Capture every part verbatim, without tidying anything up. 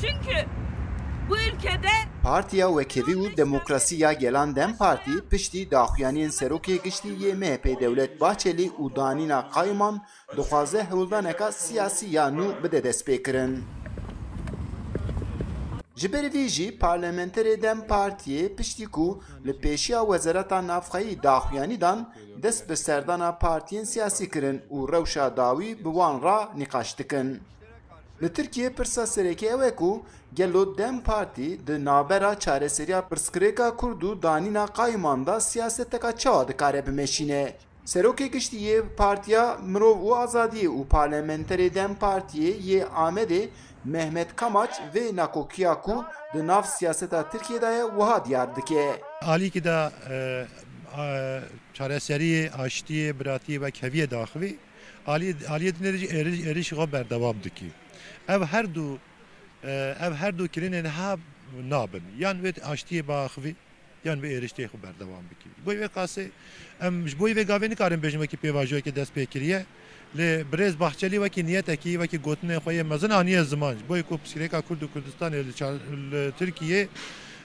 Çünkü bu ülkede Partiya Wekhevî û Demokrasî ya Gelan DEM Partî piştî daxuyaniyên Serokê Giştî yê M H P Dewlet Bahçelî û danîna qayûman dixwaze hewldaneka siyasî ya nû bide destpêkirin. Ji ber vî jî parlamenterê DEM Partiyê piştî ku li pêşiya Wezareta Navxweyî daxuyanî dan, dest bi serdana partiyên siyasî kirin û rewşa dawî bi wan re nîqaş dikin. Li Tirkiyê pirsa sereke ew e ku gelo DEM Partî di navbera çareseriya pirsgirêka Kurd û danîna qayûman de siyaseteka çawa dikare bimeşîne? Serokê Giştî yê Partiya Mirov û Azadiyê û parlamenterê DEM Partiyê yê Amedê Mehmet Kamaç vê nakokiya ku di nav siyaseta Tirkiyê de ye wiha diyar dike. Alîkî de, e, e, çareseriyê, aştiyê, biratiyê, wekheviyê daxivî. Alî-, aliyê dinê de jî êrî-, êrîşî xwe berdewam dikî. Ev her du, e, ev her du kirinên ha nabin. Yan wê aştiyê biaxivî, yan wê êrîştiyê xwe berdewam bikî. Ji bo vê qasê em ji bo vê gavê nikarin bêjin wekî pêvajoyekê dest pê kiriye. Lê birêz Bahçelî wekî niyetekî, wekî gotinên xwe yê mezin aniye ziman. Ji bo ku pirsgirêka Kurd û Kurdistanê li ça-, li Tirkiyê,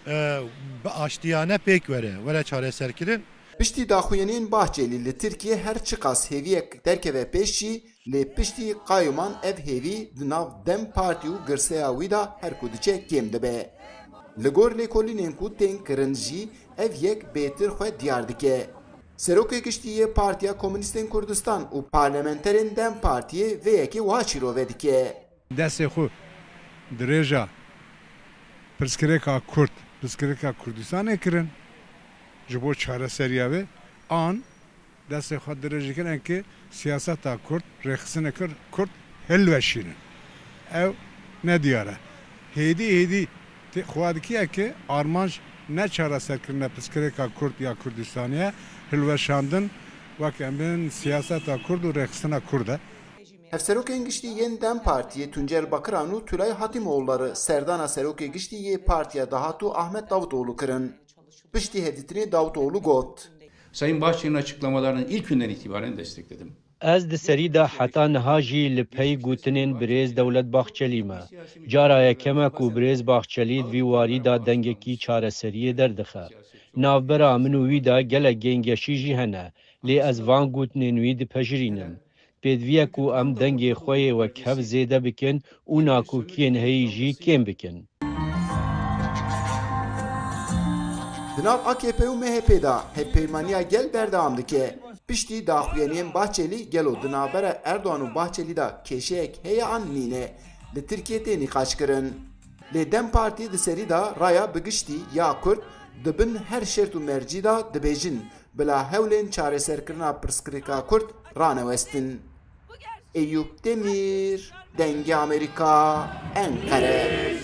e, bi aştiyane pêk were, were çareserkirin. Piştî daxuyaniyên Bahçelî li Tirkiyê her çiqas hêviyek derkeve pêş jî, lê piştî qayûman ev hêvî di nav DEM Partî û girseya wî de her ku diçe kêm dibe. Li gor lêkolînên ku tên kirin jî ev yek bêtir xwe diyar dike. Serokê Giştî yê Partiya Komûnîstên Kurdistan û parlamenterên DEM Partiyê vê yekê wiha şîrove dike. Destê xwe dirêja pirsgirêka Kurd, pirsgirêka Kurdistanê kirin ji bo çareseriya wê, an destê xwe dirêjî kirin ku siyaseta Kurd, rêxistinê Kurd, Kurd hilweşînin. Ew nediyar e. Hêdî hêdî tê xwe dikiye ku armanc ne çareserkirina pirsgirêka Kurd ya Kurdistanê ye, hilweşandin wek em bêjin siyaseta Kurd û rêxistina Kurd e. Hevserokên giştî yên DEM Partiyê Tuncel Bakiran û Tülay Hatimoğulları serdana serokê giştî yê partiya dahatû Ahmet Davutoğlu kirin. Piştî hevdîtinê Davutoğlu got. Sayın Bahçeli'nin açıklamalarını ilk günden itibaren destekledim. Ez di serî de heta niha jî li pey gotinên birêz Dewlet Bahçelî me. Cara yekem e ku birêz Bahçelî di vî warî de dengekî çareseriyê derdixe. Navbera min û wî de gelek gengeşî jî hene, lê ez van gotinên wî dipejirînim. Pêdiviye ku em dengê xwe yê wekhev zêde bikin û nakokiyên heyî jî kêm bikin. Di nav A K P û M H P de hevpeymaniya gel berdewam dike. Piştî daxuyaniyên Bahçelî gelo di navbera Erdogan û Bahçelî de kêşeyek heye an nîne? Li Tirkiyê tê nîqaşkirin. Lê DEM Partî di serî de raya bi giştî ya Kurd di bin her şert û mercî de dibêjin bila hewlên çareserkirina pirsgirêka Kurd ranewestin. Eyûp Demîr, Dengê Amerîka, Enqere.